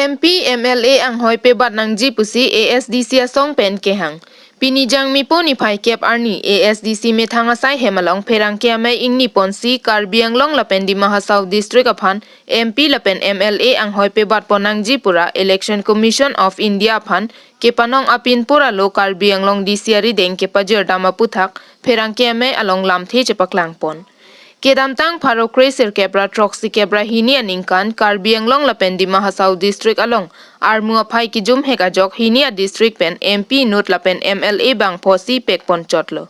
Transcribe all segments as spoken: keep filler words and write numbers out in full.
M P, M L A anghoi pebat nangji pusi A S D C asong pen kehang. Pini Jangmipo niphai kep arni A S D C methang asai hem along pherangke amei ingni ponsi Karbi Anglong lapen Dima Hasao District aphan M P lapen M L A anghoi pebat pon nangji pura Election Commission of India aphan kepanong apin pura lo Karbi Anglong D C arideng kepajirdam aputhak pherangke amei along lamthe chepaklang pon. Kedamtang pharo kre sirkep ra throksi kep ra hini aningkan Karbi Anglong lapen Dima Hasao District along armu aphai kijumhek ajok hini a district pen M P inut lapen M L A bang phosi pekpon chotlo.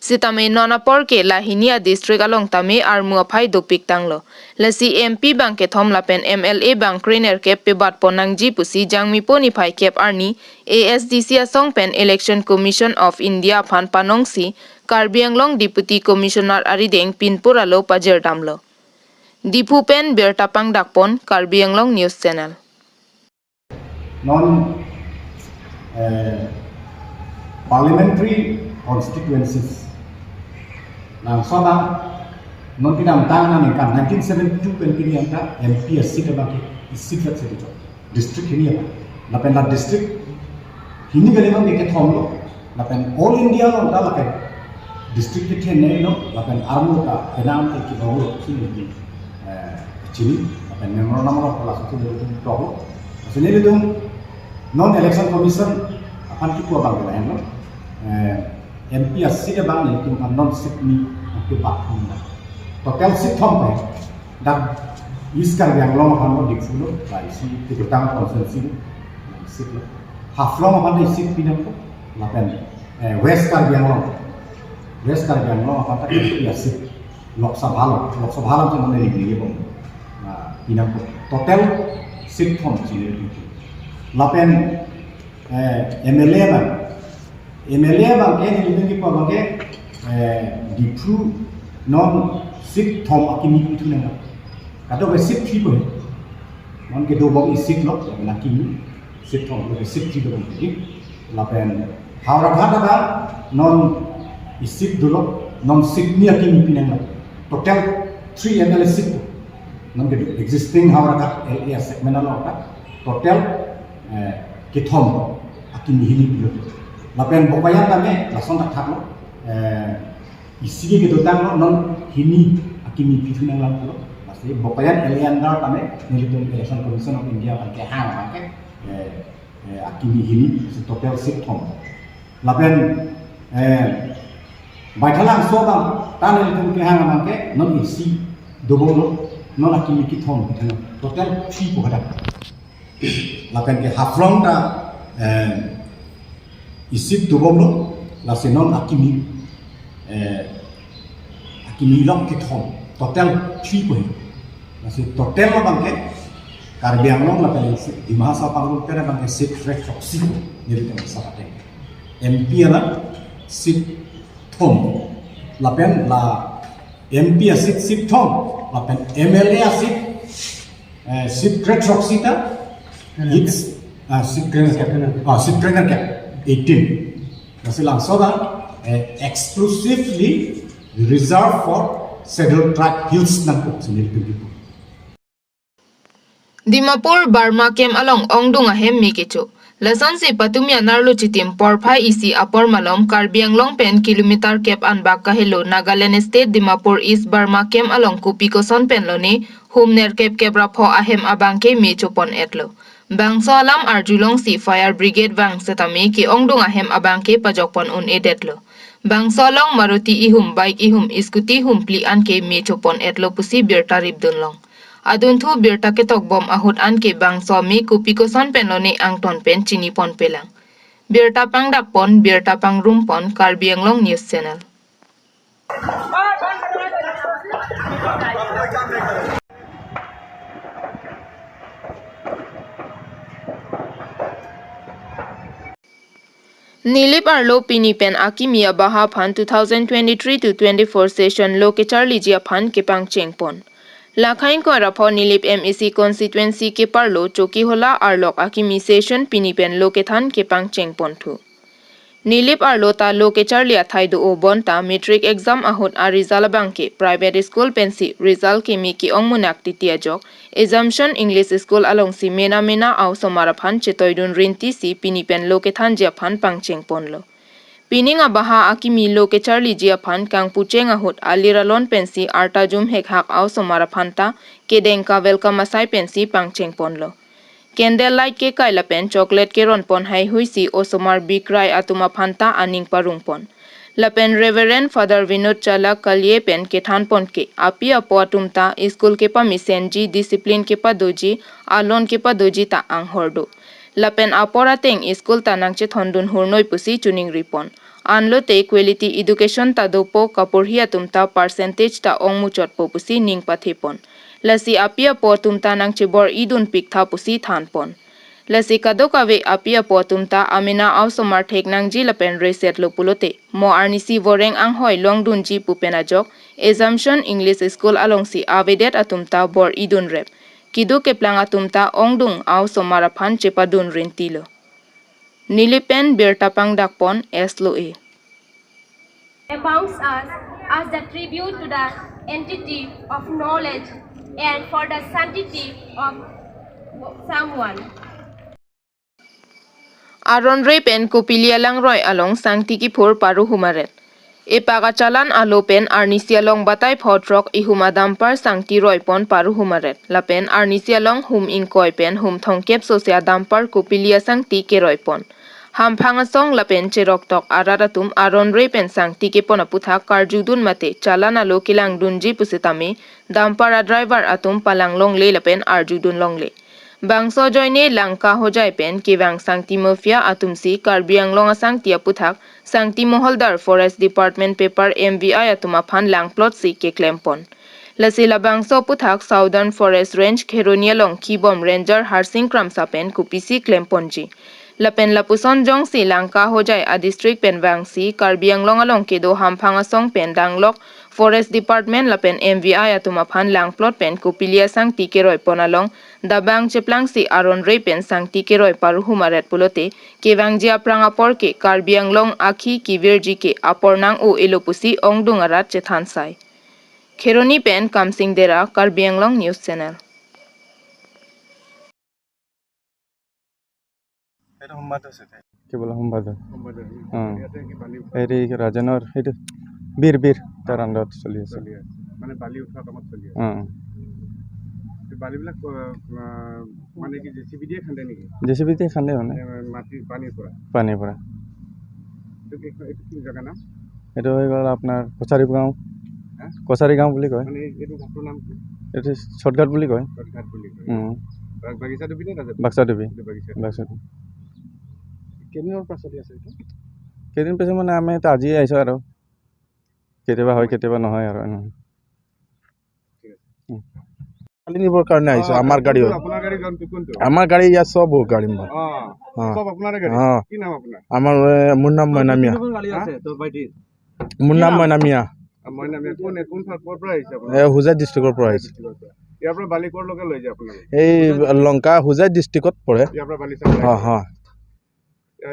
Sitame non apor ke la hini a district along tame armu aphai dopik tanglo. Lasi M P bang kethom lapen M L A bang krenerkep pebat pon nangji pusi Jangmipo niphai kep arni A S D C asong pen Election Commission of India aphan panongsi Karbi Anglong Deputy Commissioner arideng pin pura lo pajirdamlo. Diphu pen birta pangdak pon, Karbi Anglong News Channel. Non, eh, parliamentary constituencies. Langsona non kedamtang aningkan nineteen seventy-two pen pini anta M P a seat abang ke isiklat se district hini apa. Lapen la district hini kali non ke kethom lo. Lapen all India along ta lapen district kethenei lo, lapen armu ta kenam ke kibau lo, si lo, eh, chini, lapen memorandum lo, laso si lo, tum tok lo. Laso nelitum non election commission aphan kipu abang lo, eh, M P a seat abang nelitum aphan non seat ni, nanti bak hum na. Total seat thom pe. Dak East Karbi Anglong aphan lo Diphu lo, la isi Kitotang constituency lo, la isi lo. Haflong aphan ta isi pinangpo, lapen, eh, West Karbi Anglong. West Karbi Anglong aphan ta M P a seat. Lok Sabha lo, Lok Sabha lo cuma ni ni bom. Nah, pinangpo. Total seat thom chini. Lapen, eh, M L A abang. M L A abang ke, nelitum kipu abang ke, eh, Diphu non seat thom akimi pithu nang. Kadokave seat three po. Non kedo bom isiklo, lapen akimi seat thom, lapen seat three do bom. Lapen Howraghat abang non iseat dolo, non seat ni akimi pinanglo. Total three M L A seat. Non kedo existing Howraghat L A segment along ta total, eh, kethom akimi hini pilo. Lapen Bokajan tame lason thakthak lo, eh, isi ke kedotang lo, non hini akimi pithu nanglang lo. Lasi Bokajan L A under tame nelitum Election Commission of India aphan kehang abang ke, eh, eh, akimi hini, si total seat thom. Lapen, eh, Baithalangso abang ta nelitum kehang abang ke non isi do bom lo, non akimi kethom pithu nang. Total three po hadak. Lapen ke Haflong ta, eh, iseat do bom lo, lasi non akimi, eh, akimi long kethom, total three po. Lasi total abang ke Karbi Anglong lapen Dima Hasao Pangrum pen abang ke seat kre throksi po, nelitum sa pateng. M P alang seat thom, lapen la M P a seat, seat thom, lapen M L A a seat, eh, seat kre throksi ta, it's, ah, seat kre, ah, seat kre eighteen. Lasi langsona, eh, exclusively reserved for Scheduled Tribe Hills nangkok sini pintu. Dimapur Burma Camp along ongdung ahem me kecho. Lasonsi patumi anerlo chitim porphai isi apor malom Karbi Anglong pen kilometer kep anbak kahelo Nagaland State Dimapur East Burma Camp along kopi koson pen lone hum nerkep kep ra pho ahem abang ke me chopon etlo. Bangso alam arjulongsi fire brigade vang setame ke-ongdung ahem abang ke pajokpon un-edetlo. Bangso along Maruti ihum, bike ihum, scooty ihum phli an ke me chopon etlo pusi birta ripdunlong. Adunthu birta ketok bom ahut an ke bangso me kopi koson pen lone angton pen chinipon pelang. Birta pangdak pon, birta pangrum pon, Karbi Anglong News Channel. Nilip arlo pini pen akimi abaha aphan two thousand twenty-three to twenty-four session lo kecharliji aphan kepangcheng pon. Lakhai ingkoi ra pho Nilip M A C constituency keparlo Chokihola arlok akimi session pini pen lo kethan kepangcheng pon thu. Nilip arlo ta lo kecharli athai do-o bonta matric exam ahut a-result abangke private school pensi result kimi ke-ong munak titi ajok, Assumption English School alongsi mena mena a-osomar aphan chetoidun rintisi pini pen lo kethanji aphan pangcheng ponlo. Pining abaha akimi lo kecharliji aphan kangpucheng ahut alir alon pensi arta jum hekhak a-osomar aphanta kedeng ka welcome asai pensi pangcheng ponlo. Candle light kekai lapen chocolate keron pon haihuisi osomar bikrai atum aphanta aning parung pon. Lapen Reverend Father Vinod Chalak Kalie pen kethan pon ke api apo atum ta school kepamesenji, discipline kepadoji, alon kepadoji ta anghor do. Lapen apor ateng school ta nangchethondun hurnoi pusi choningri pon. Anlote quality education ta dopo, kaporhi atum ta percentage ta ong muchotpo pusi ning pathe pon. Lasi api apo atum ta nangchebor-idun piktha pusi than pon. Lasi kadokave api apo atum ta amena a-osomar thek nangji lapen reset lo pulote mo arnisi voreng anghoi longdunji pu pen ajok, Assumption English School alongsi avedet atum ta bor-idun rep. Keduk keplang atum ta ongdung a-osomar aphan chepadun rintilo. Nilip pen birta pangdak pon, S L O A. Amongst us as the tribute to the entity of knowledge and for the sanctity of someone. Aron Rei pen Kopili alangroi along sangti kiphur paru humaret. Epak achalan alo pen arnisi along batai pho throk ihum a-dumper sangti roi pon paru humaret. Lapen arnisi along hum ingkoi pen hum thomkep sose a-dumper Kopili asangti keroi pon. Hamphang asong lapen cheroktok arat atum Aron Rei pen sangti kepon aputhak karjudun mate chalan alo kelangdunji pusitame dumper a-driver atum palang longle lapen arjudun longle. Bangso ajoine Lanka Hojai pen kevang sangti mafia atumsi Karbi Anglong asangti aputhak sangti moholdar Forest Department paper M V I atum aphan langplotsi keklem pon. Lasi labangso aputhak Southern Forest Range Kheroni along kibom Ranger Harsing Kramsa pen kopisi klem ponji. Lapen lapuson jongsi Lanka Hojai a-district pen vangsi Karbi Anglong along kedo hamphang asong pen danglok Forest Department lapen M V I atum aphan langplot pen Kopili asangti keroi pon along dabang cheplangsi Aron Rei pen sangti keroi paru humaret pulote kevangji aphrang apor ke Karbi Anglong akhi kevirji ke apor nang-o-elo pusi ongdung arat chethan sai. Kheroni pen Kamsing Dera, Karbi Anglong News Channel. এইটো সম্বাদ হৈছে এতিয়া। কি বোলে সম্বাদ হয়? সম্বাদ হয়। অ। ইয়াতে কি বালি উঠোৱা হেৰি ৰাজেনৰ সেইটো বীৰ, বীৰ, তাৰ আণ্ডাৰত চলি আছে। চলি আছে। মানে বালি উঠোৱা কামত চলি আছে। অ। এই বালিবিলাক, অ, অ, মানে কি জে চি বি দিয়ে খান্দে নেকি? জে চি বি দিয়ে খান্দে মানে। এ, মাটি, পানীৰ পৰা? পানীৰ পৰা। এইটো কি, এইটো কি জেগা নাম? এইটো হৈ গ'ল আপোনাৰ কছাৰী গাঁও। হা? কছাৰী গাঁও বুলি কয়। মানে এই-, এইটো ঘাটটোৰ নাম কি? এইটো চৰ্টঘাট বুলি কয়। চৰ্টঘাট বুলি কয়। উম। বা-, বাগিচা ডুবি নে নাযাব? বাক্সা ডুবি। এইটো বাগিচা ডুবি। বাক্সা ডুবি। কেইদিনৰ পৰা চলি আছে এইটো? কেইদিন পিছত মানে আমি তো আজি আহিছোঁ আৰু। কেতিয়াবা হয়, কেতিয়াবা নহয় আৰু, এনেকুৱা। ঠিক আছে। উম। কালি নিবৰ কাৰণে আহিছোঁ, অ, আমাৰ গাড়ী কোনটো? হয়। আপোনাৰ গাড়ী কোনটো, কোনটো? আমাৰ গাড়ী ইয়াত চব গাড়ী মোৰ। অ, অ। চব আপোনাৰে গাড়ী? অ। কি নাম আপোনাৰ? আমাৰ, এ, মোৰ নাম মইনা মিয়া। কোনখন গাড়ী আছে তোৰ ভাইটিৰ? মোৰ নাম কি নাম? মইনা মিয়া। অ, মইনা মিয়া। কোন, কোন ঠাই, ক'ৰ পৰা আহিছে আপোনাৰ? এ, হোজাই ডিষ্ট্ৰিক্টৰ পৰা আহিছোঁ। ইয়াৰ পৰা বালি ক'ৰলৈকে লৈ যায় আপোনালোকে? এই লংকা হোজাই ডিষ্ট্ৰিক্টত পৰে। ইয়াৰ পৰা বালি চাপ্লাই অ, কৰে? হয়। এ,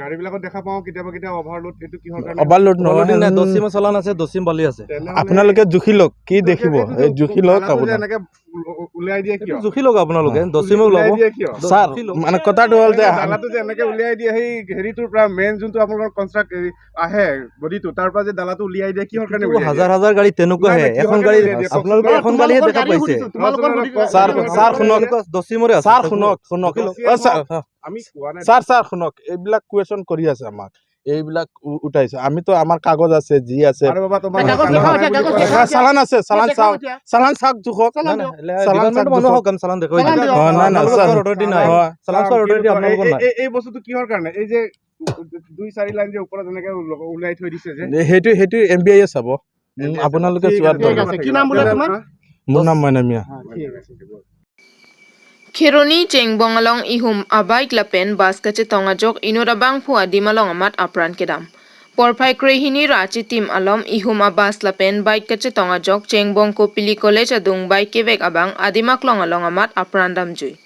গাড়ীবিলাকত দেখা পাওঁ কেতিয়াবা কেতিয়াবা অভাৰলোড, এইটো কিহৰ কাৰণে? অভাৰলোড নহয়। অভাৰলোডিং নাই, দহ চিমৰ চালান আছে, দহ চিম বালি আছে। তেনেহ'লে আপোনালোকে জুখি লওক, কি এইটো দেখিব? এইটো এই জুখি লওক দালালটো যে আপোনালোকে। এনেকে উ-, উ-, উলিয়াই দিয়ে কিয়? এইটো জুখি লওক আপোনালোকে, অ। দহ চিমে ওলাব। উলিয়াই দিয়ে কিয়? ছাৰ, দহ মানে কথাটো হ'ল যে দালালটো যে এনেকে উলিয়াই দিয়ে, সেই হেৰিটোৰ পৰা মেইন যোনটো আপোনালোকৰ কনষ্ট্ৰাক্ট হেৰি আহে বডিটো, তাৰ পৰা যে দালালটো উলিয়াই দিয়ে, কিহৰ কাৰণে এইটো উলিয়াই দিয়ে? হাজাৰ হাজাৰ গাড়ী তেনেকুৱা নাই, আহে, নাই, কিহৰ এখন কাৰণে গাড়ী উলিয়াই দিয়ে? আপোনালোকে কওকচোন। এখন গাড়ীহে দেখা পাইছে। ছাৰ, ছাৰ, শুনক। দহ চিমৰে আছে। ছাৰ, শুনক, শুনক। অ, ছাৰ, ছাৰ। আমি কোৱা নাই। ছাৰ, ছাৰ, শুনক, এইবিলাক কুৱেশ্যন কৰি আছে আমাক, এইবিলাক উ-, উঠাইছে। আমিতো আমাৰ কাগজ আছে, যি আছে। আৰে বাবা, তোমাৰ কাগজ দেখাও, এতিয়া কাগজ দেখাও। চালান আছে, চালান চাওক, চালান চাওক, জোখক। চালান নাই, দিয়ক। নাই, চালান ডিপাৰ্টমেণ্টৰ চাওক, মানুহ জোখক। আহক, আমি চালান দেখুৱাই দিম। চালান দিয়ক। অ, নাই, নাই, আপোনালোকৰ ছাৰ। অথৰিটি নাই। অ। চালান চালান অথৰিটি দিয়ক। আপোনালোকৰ এই, নাই। এই, এই বস্তুটো কিহৰ কাৰণে? এই যে দুই চাৰি লাইন যে ওপৰত এনেকে উল-, ওলাই থৈ দিছে যে। সেইটো, সেইটো এম বি আই এ চাব। উম, আপোনালোকে ঠিক চোৱাত আছে, ঠিক দৰকাৰ। আছে। কি নাম বোলে তোমাৰ? মোৰ নাম মইনা মিয়া। অ, ঠিক আছে। Kheroni Chengbong along ihum a-bike lapen bus kachetong ajok inut abangphu adim along amat apran kedam. Porphai krehini ra achitim alom ihum a-bus lapen bike kachetong ajok Chengbong Kopili College adung bike kevek abang adim aklong along amat apran damjui.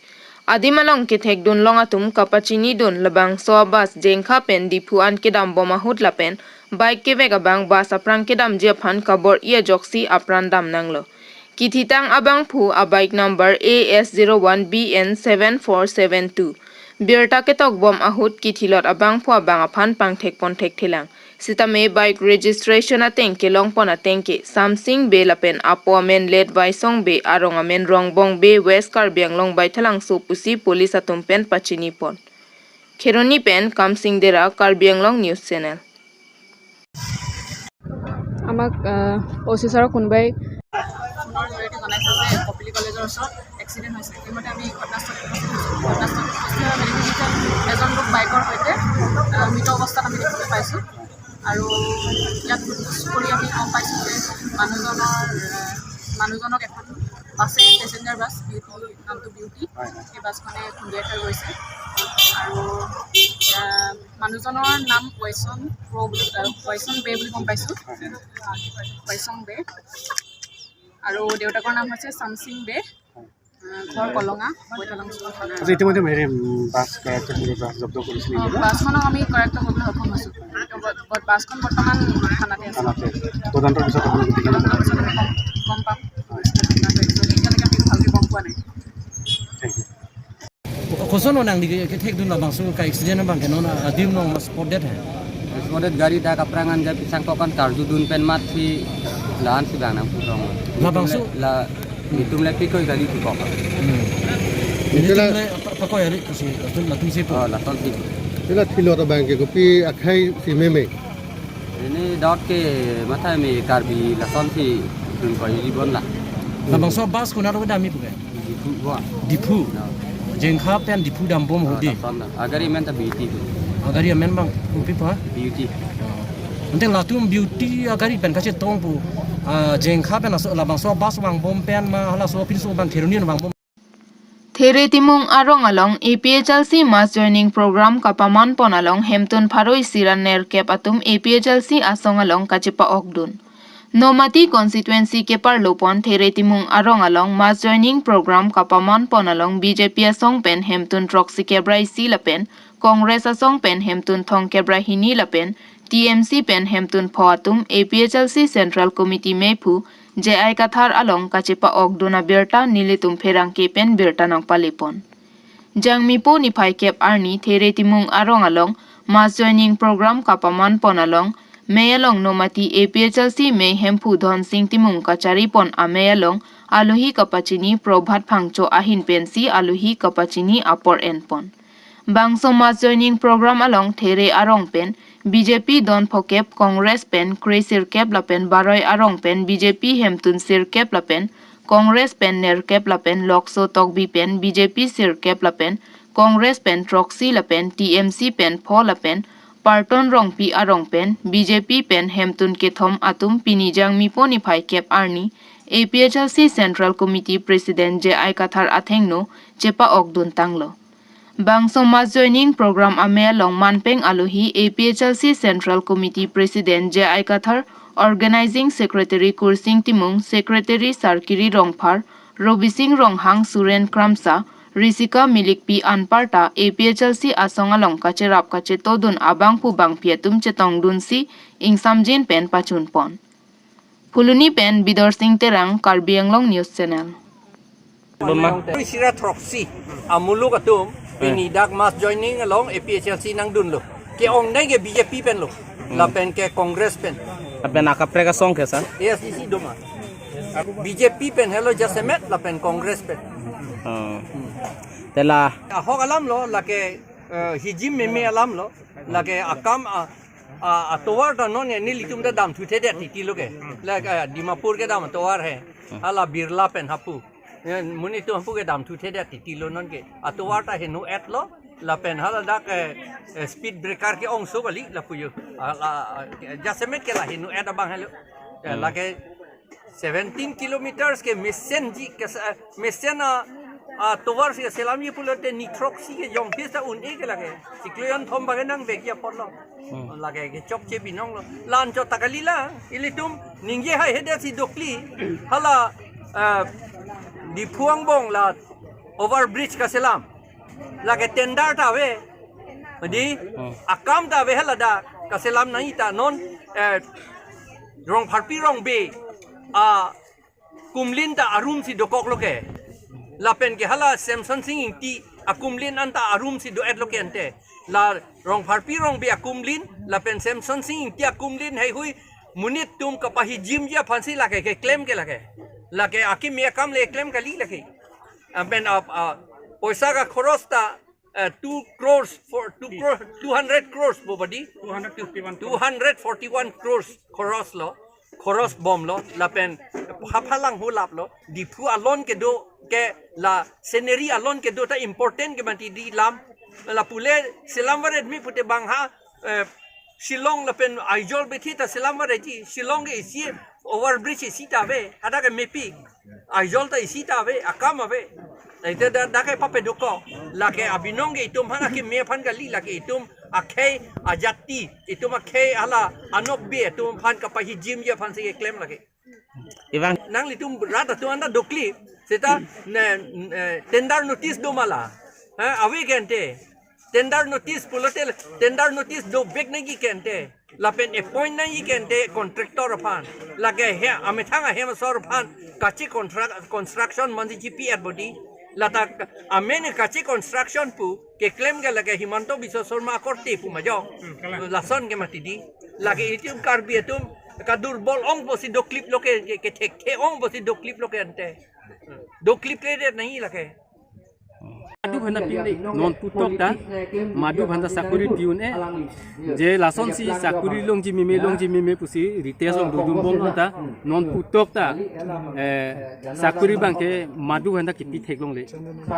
Adim along kethekdun long atum kapachinidun labangso a-bus Jengkha pen Diphu an kedam bom ahut lapen bike kevek abang bus aphrang kedamji aphan kabor-i ajoksi apran damnanglo. Kithitang abangphu a-bike number A S zero one B N seven four seven two. Birta ketok bom ahut kithilot abangphu abang aphan pangthek ponthek thelang. Sitame bike registration ateng kelong pon ateng ke Samsing Bey lapen apo amen Let Waisong Bey, arong amen Rongbong Bey, West Karbi Anglong Baithalangso pusi police atum pen pachini pon. Kheroni pen Kamsing Dera, Karbi Anglong News Channel. আমাক অ' চি ছাৰক কোনোবাই ফোনৰ জৰিয়তে জনাইছে যে কপিলী কলেজৰ ওচৰত এক্সিডেণ্ট হৈছে। ইতিমধ্যে আমি ঘটনাস্থলীত উপস্থিত হৈছোঁ। ঘটনাস্থলীত উপস্থিত হৈ মেডিকেল ৰিপৰ্টত এজন লোক বাইকৰ সৈতে, আহ, মৃত অৱস্থাত আমি দেখিবলৈ পাইছোঁ। আৰু ইয়াত সোধ-পোছ কৰি আমি গম পাইছোঁ যে মানুহজনৰ, আহ, মানুহজনক এখন বাছে, পেছেঞ্জাৰ বাছ, বিউটি, নামটো বিউটি, হয়, হয়। সেই বাছখনে খুন্দিয়াই থৈ গৈছে। আৰু, আহ, মানুহজনৰ নাম ৱাইচন প্ৰ বুলি, আহ, ৱাইচন বে বুলি গম পাইছোঁ। হয়, হয়। ৱাইচন বে। আৰু দেউতাকৰ নাম হৈছে চামচিং বে। হয়। আহ, ঘৰ কলঙা, বৈঠালাংচুকৰ থানা। আচ্ছা, ইতিমধ্যে হেৰি, উম, বাছ কৰায়ত্ত বাছ জব্দ কৰিছে নেকি? অ, বাছখনক আমি কৰায়ত্ত কৰিবলৈ সক্ষম হৈছোঁ। ব-, ব-, বাছখন বৰ্তমান থানাতে আছে। থানাতে। তদন্তৰ পিছত আপোনালোকে কি তদন্তৰ পিছত আমি গম, গম পাম। হয়। এতিয়ালৈকে আমি ভালকৈ গম পোৱা নাই। Thank you. Koson lo nangli kethekdun labangso ka-accident abang ke non adim along spot dead hai. Spot dead gari ta kaprang an ja pisang tokan karjudun pen mat si lahan si bang nang purong. Labangso? La, itum le pikoi gari si kok. Hmm. Itulah. Itum le pa-, pakoi hari si, latum, latum si po. Oh, latum si. Itulah thilot abang ke kopi akhai si meme. Ini dot ke matha me Karbi lason si dun koi ribon la. Labangso bus konat kedamji pu ke? Diphu wa. Diphu. Ya. Jengkha pen Diphu dam bom. Ah, hodi. Lason la. Agari amen ta Beauty. Agari amen abang kopi pa? Beauty. Ante latum Beauty agari pen kachetong pu, ah, Jengkha pen laso, labangso bus vang bom pen ma halaso pinso abang Kheroni vang bom. There Timung arong along A P H L C mass joining program kapaman pon along hemtun pharo isi ra nerkep atum A P H L C asong along kachepa-okdun. Nomati constituency keparlo pon There Timung arong along mass joining program kapaman pon along B J P asong pen hemtun throksi kep ra isi lapen Congress asong pen hemtun thomkep ra hini lapen T M C pen hemtun pho atum A P H L C Central Committee mephu J I Kathar along kachepa-okdun abirta nelitum pherangke pen birta nangpale pon. Jangmipo niphai kep arni There Timung arong along mass joining program kapaman pon along mei along nomati A P H L C mei hemphu Dhonsing Timung kachari pon amei along alohi kapachini Probhat Phangcho ahin pensi alohi kapachini apor en pon. Bangso mass joining program along There arong pen B J P don phokep, Congress pen kre sirkep lapen Baroi arong pen B J P hemtun sirkep lapen Congress pen nerkep lapen Lokso Tokbi pen B J P sirkep lapen Congress pen throksi lapen T M C pen pho lapen Parton Rongpi arong pen B J P pen hemtun kethom atum pini Jangmipo niphai kep arni A P H L C Central Committee President J I Kathar athengno chepa-okdun tanglo. Bangso mass joining program amei along manpeng alohi A P H L C Central Committee President J I Kathar, Organizing Secretary Kursing Timung, Secretary Sarkiri Rongphar, Robising Ronghang, Suren Kramsa, Risika Milikpi anparta A P H L C asong along kacherap kachetodun abangphu bangphi atum chetongdunsi ingsamjin pen pachun pon. Phuloni pen Bidorsing Terang, Karbi Anglong News Channel. Boma. Sira throksi amuluk atum, eh, pini dak mass joining along A P H L C nangdunlo. Ke-ong dai ke B J P penlo. Hmm. Lapen ke Congress pen. Lapen akaprek asong ke sa? A S D C doma. B J P pen helo jasemet lapen Congress pen. Oh. Te la. Ahok alamlo, lake, eh, hijim meme alamlo, lake akam a, a, atovar ta non nelitum ta damthuthedet titilo ke. Lake, eh, Dimapur kedam atovar he. Hala Birla pen hapu. Eh, monit atum hapu kedamthuthedet titilo non ke. Atovar ta heno-etlo. Lapen hala dak, eh, eh, speed breaker ke-ongso kali lapu jo. Hala, eh, jasemet ke la heno-et abang helo. Eh, hmm, lake seventeen kilometers ke mesenji ke sa-, mesen a, atovar si selamji pulote ni throksi ke jongphis ta un-e ke lake. Siklo jon thom bang nangvekji apotlo. Hmm. Lake kechokche binonglo. La-anchot ta kali la, ilitum ningje haihedetsi dokli. Hala, eh, Diphu angbong la overbridge kaselam. Lake tender ta ave. Madi, hmm, akam ta ave, hala ta kaselam nangji ta non, eh, Rongpharpi Rongbe akumlin ta arum si dokoklo ke. Lapen ke hala Semson Sing Ingti akumlin anta arum si do-etlo ke ante. La Rongpharpi Rongbe akumlin lapen Semson Sing Ingti akumlin heihui monit atum kapahijimji aphansi lake keklem ke lake. Lake akimi akam le klem kali lake. Lapen ap, a, poisa kakhoros ta, eh, two crores for, two crore, two hundred crores po badi. Two hundred fifty-one. Two hundred forty-one crores khoros lo, khoros bomlo, lapen haphalang hulaplo, Diphu alon kedo ke la scenery alon kedo ta important ke mati di lam, la pule selam varet mi pute bang ha, eh, Shillong lapen Aizawl bethi ta selam varetji, Shillong ke isi overbridge isi ta ave, hadak ke mepi, Aizawl ta isi ta ave, akam ave. Ite da, dak ke pape dokok. Lake abinong ke itum aphan akimi aphan kali, lake itum akhei ajati, itum akhei hala anokbe atum aphan kapahijimji aphansi keklem lake. Ibang. Nanglitum rat atum anta doklip, seta ne, ne, tender notice do ma la. Ha, ave ke ante. Tender notice pulote tender notice dovek nangji ke ante. Lapen appoint nangji ke ante contractor aphan. Lake he amethang ahem asor aphan kachi contract construction mansi chipi-et bodi. Lata amen kachi construction pu keklem ke lake Himanta Biswa Sarma akorte pu ma jo. Hmm, kalang. Lason ke mati di. Lake itum Karbi atum kadurbol ong pusi dokliplo ke, ke, kethekthe ong pusi dokliplo ke ante. Doklipledet nangji lake. Madu aphan ta ping dei, non putok ta, madu aphan ta sakuri pi-un-e, je lasonsi sakuri longji meme, longji meme pusi retest along dodunbom ta, non putok ta, eh, sakuri abangke madu aphan ta kipi theklongle.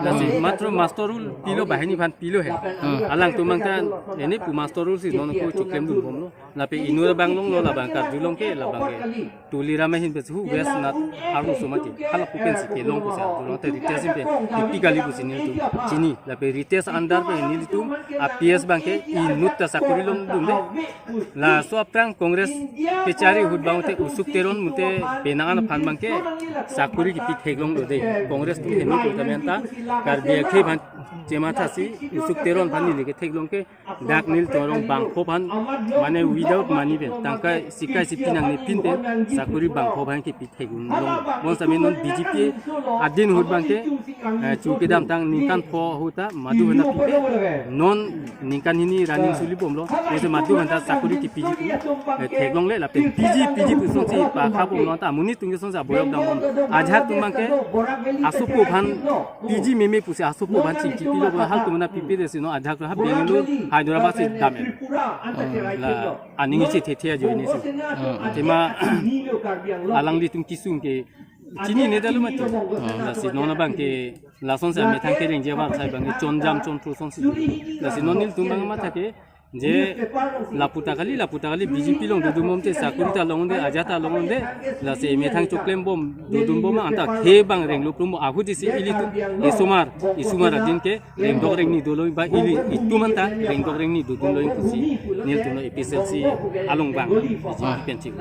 Lasi matro master roll pilo, banghini aphan pilo he. Hmm. Alangtum abang ta, ene pu master roll si non ko choklem dunbomlo. Lapen inut abang longlo, labang karjulong ke, labang ke. Tuliram ahin pen hu West Nat arlo sumati. Hala pu pensi kelong pusi arjulong te retest pen kipi kali pusi nelitum chini. Lapen retest under pen nelitum a P S abangke inut ta sakuri longdunde. Laso aphrang Congress kechari ahut abang te Usuk Teron mute penang an aphan abangke sakuri kipi theklong dode. Congress atum heno pu ta men ta Karbi akhei aphan chemathasi Usuk Teron aphan neli ketheklong ke dak nelitum arong bangpho aphan, mane without money pen, tangka isi kai isi pi nangne pin pen, sakuri bangpho aphan kipi theklong. Bonsitame non B J P adin ahut abangke, eh, chu kedamtang ningkan pho ahut ta madu aphan ta pipe. Non ningkan hini running suli bomlo. Bonsitame madu aphan ta sakuri kipiji pu, eh, theklongle lapen piji piji pu asonsi pakha bomlo ta amonit atum asonsi aboyok dambom. Ajahak atum abangke asopo aphan piji meme pusi asopo aphan chingki pilo, haltum aphan ta pipe desi non ajahak ha Bangalore, Hyderabad si dam-et. Hmm. La aning isi thethe ajoine si. Hmm. Tema alanglitum kesung ke chinine dalo mati. Hmm. Lasi non abangke lasonsi amethang kerengji abar sai abangke chonjam chonpro asonsi. Lasi non nelitum abang matha ke je lapu ta kali, lapu ta kali B J P along dodunbom te sakuri ta longde, ajat ta longde, lasi methang choklembom, dodunbom anta khei abang renglo plumbo ahut isi ilitum isomar, isomar adin ke rengdok rengni dolo ba ili itum anta rengdok rengni dodunlo pusi nelitum A P H L C along abang pensi.